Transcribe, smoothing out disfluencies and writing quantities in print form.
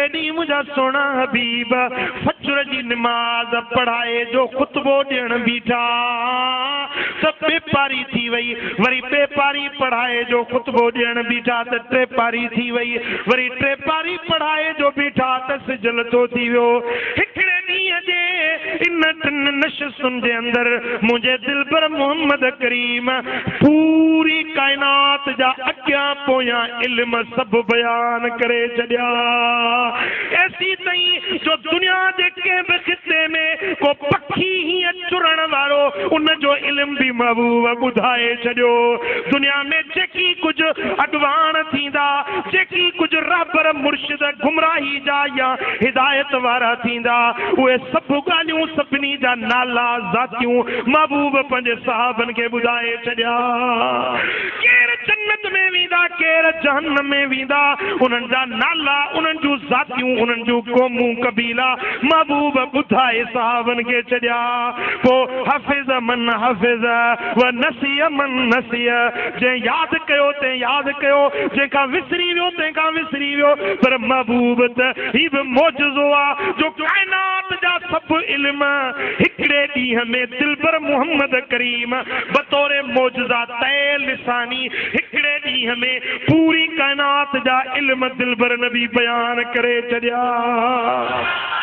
هڪڙي ڏينهن منهنجا سهڻا حبيب فجر جي نماز پڙهائي جو خطبو ڏيڻ بيٺا ته ٻي پاري ٿي وئي، وري ٻي پاري پڙهائي جو خطبو ڏيڻ بيٺا ته ٽي پاري ٿي وئي، وري ٽي پاري پڙهائي جو بيٺا ته سج لٿو ٿي ويو. هڪڙي ڏينهن جي ان ٽن نشستن جي اندر منهنجي دلبر محمد ڪريم پوري ڪائنات جا اڳيان پويان علم سڀ بيان ڪري ڇڏيا. ايسيتائين جو دنيا جي ڪنهن به خطي ۾ ڪو پکي هيئن چرڻ وارو ان جو علم به محبوب ٻڌائي ڇڏيو. دنيا ۾ جيڪي ڪجهه اڳواڻ ٿيندا، جيڪي ڪجهه رهبر مرشد گمراهي جا يا هدايت وارا ٿيندا، اهي سڀ ڳالهيون سڀني جا نالا، ذاتيون محبوب پنهنجي صحابن کي ٻڌائي ڇڏيا. ڪير جنت ۾ ويندا، ڪير جهنم ۾ ويندا، انهن جا نالا، انهن جون ذاتيون، انهن جون قومون، قبيلا محبوب ٻڌائي صحابن کي ڇڏيا. پوء حفظ من حفظ و نسي من نسي، جنهن ياد ڪيو تنهن ياد ڪيو، جنهن کان وسري ويو تنهن کان وسري ويو، پر محبوب ته هي به معجزو آ جو ڪائنات جا سڀ علم هڪڙي ڏينهن ۾ دلبر محمد ڪريم بطور معجزه طئي لساني هڪڙي ڏينهن ۾ پوري ڪائنات جا علم دلبر نبي بيان ڪري ڇڏيا.